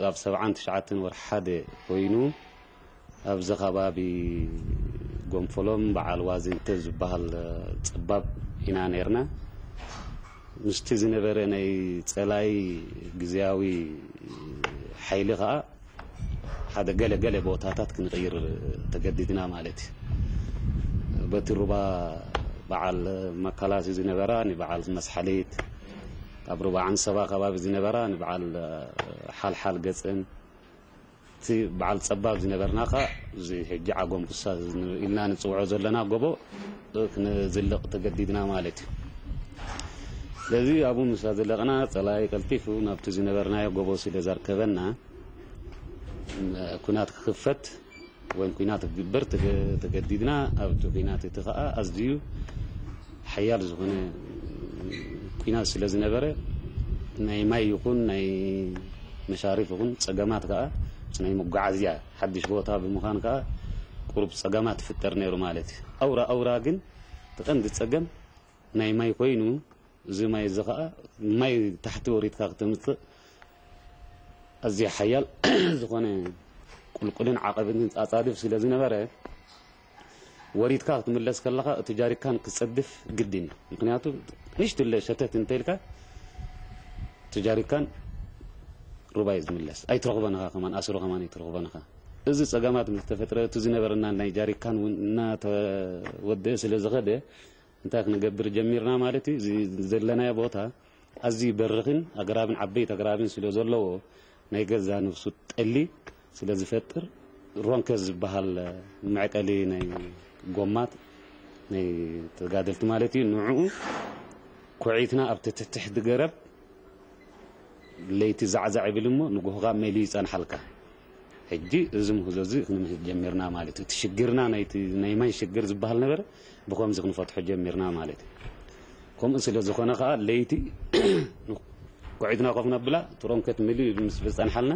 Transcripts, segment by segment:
ኣብ ሰብዓን ትሽዓተን ወርሒ ሓደ ኮይኑ ኣብዚ ከባቢ ጎንፈሎም በዓል ዋዚንተ ዝበሃል ጸባብ ኢና ነርና። ምስቲ ዝነበረ ናይ ጸላይ ግዝያዊ ሓይሊ ኸኣ ሓደ ገለ ገለ ቦታታት ክንቕይር ተገዲድና ማለት እዩ። በቲ ሩባ በዓል መካላሲ ዝነበራ ንበዓል መስሓሊት፣ ኣብ ሩባ ዓንሰባ ከባቢ ዝነበራ ንበዓል ሓልሓል ገጽን፣ እቲ በዓል ጸባብ ዝነበርና ኸኣ እዚ ሕጂ ዓጎምብሳ ኢልና ንጽውዖ ዘለና ጎቦ ክንዝልቕ ተገዲድና ማለት እዩ። ስለዚ ኣብኡ ምስ ዘለቕና ጸላኢ ቀልጢፉ ናብቲ ዝነበርናዮ ጎቦ ስለ ዘርከበና ኩናት ክኽፈት ወይም ኩናት ክግበር ተገ- ተገዲድና። ኣብቲ ኩናት እቲ ኸኣ ኣዝዩ ሓያል ዝኾነ ኩናት ስለ ዝነበረ ናይ ማይ ይኹን ናይ መሻርፍ ይኹን ጸገማት ከኣ ናይ መጓዓዝያ ሓድሽ ቦታ ብምዃን ከኣ ቁሩብ ጸገማት ትፍጠር ነይሩ ማለት እዩ። ኣውራ ኣውራ ግን እቲ ቀንዲ ጸገም ናይ ማይ ኮይኑ እዚ ማይ እዚ ከኣ ማይ ታሕቲ ወሪድካ ክተምጽእ ኣዝዩ ሓያል ዝኾነ ቁልቁልን ዓቐብን ኣጻድፍ ስለ ዝነበረ ወሪድካ ክትምለስ ከለኻ እቲ ጃሪካን ክጸድፍ ግድን እዩ። ምክንያቱ ንእሽትለ ሸተት እንተኢልካ እቲ ጃሪካን ሩባ እዩ ዝምለስ። ኣይትረኽቦን ኢኻ ከማን፣ ኣስሩ ከማን ኣይትረኽቦን ኢኻ። እዚ ጸገማት ምስ ተፈጥረ እቲ ዝነበረና ናይ ጃሪካን እውን እናተወደአ ስለ ዝኸደ እንታይ ክንገብር ጀሚርና ማለት እዩ። እዚ ዘለናዮ ቦታ ኣዝዩ በርኽን ኣግራብን ዓበይቲ ኣግራብን ስለ ዘለዎ ናይ ገዛ ነፍሱ ጠሊ ስለ ዝፈጥር ሮንከ ዝበሃል መዕቀሊ ናይ ጎማት ናይ ተጋደልቲ ማለት እዩ። ንዕኡ ኮዒትና ኣብቲ ትሕቲ ገረብ ለይቲ ዛዕዛዕ ይብል እሞ ንጉሆ ከኣ መሊኡ ይጸንሓልካ። ሕጂ እዚ ምህዞ እዚ ክንምህዝ ጀሚርና ማለት እዩ። እቲ ሽግርና ናይቲ ናይ ማይ ሽግር ዝበሃል ነበረ ብኸምዚ ክንፈትሖ ጀሚርና ማለት እዩ። ከምኡ ስለ ዝኾነ ከኣ ለይቲ ኮዒትና ኮፍ ነብላ ትሮንከት መሊኡ ምስ በጸንሓልና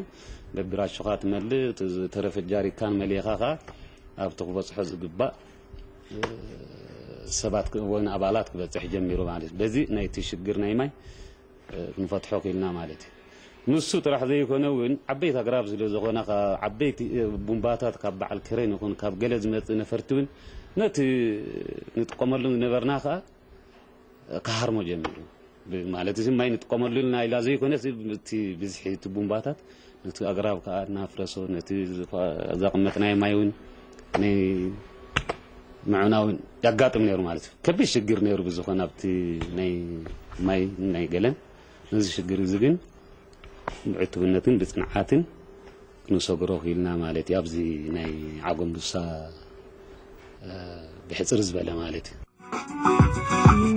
በብራሽኻ ትመልእ እቲ ዝተረፈ ጃሪካን መሊኻ ከኣ ኣብቲ ክበጽሖ ዝግባእ ሰባት ክ- ወይ ኣባላት ክበጽሕ ጀሚሩ ማለት እዩ። በዚ ናይቲ ሽግር ናይ ማይ ክንፈትሖ ክኢልና ማለት እዩ። ንሱ ጥራሕ ዘይኮነ እውን ዓበይቲ ኣግራብ ስለ ዝኾነ ካብ ዓበይቲ ቡምባታት ካብ በዓል ክሬን ይኹን ካብ ገለ ዝመጽእ ነፈርቲ እውን ነቲ ንጥቀመሉ ዝነበርና ከዓ ክሃርሞ ጀሚሩ። ብ- ማለት እዚ ማይ ንጥቀመሉ ኢልና ኢላ ዘይኮነ እቲ ብዝሒ እቲ ቡምባታት ነቲ ኣግራብ ከዓ እናፍረሶ ነቲ ዝፈ- ዘቐመጥናዮ ማይ እውን ናይ ምዕናው የጋጥም ነይሩ ማለት እዩ። ከቢድ ሽግር ነይሩ ብዝኾነ ኣብቲ ናይ ማይ ናይ ገለን። ነዚ ሽግር እዚ ግን ብዕቱብነትን ብጽንዓትን ክንሰግሮ ክኢልና ማለት እዩ። ኣብዚ ናይ ዓጎምብሳ ብሕጽር ዝበለ ማለት እዩ።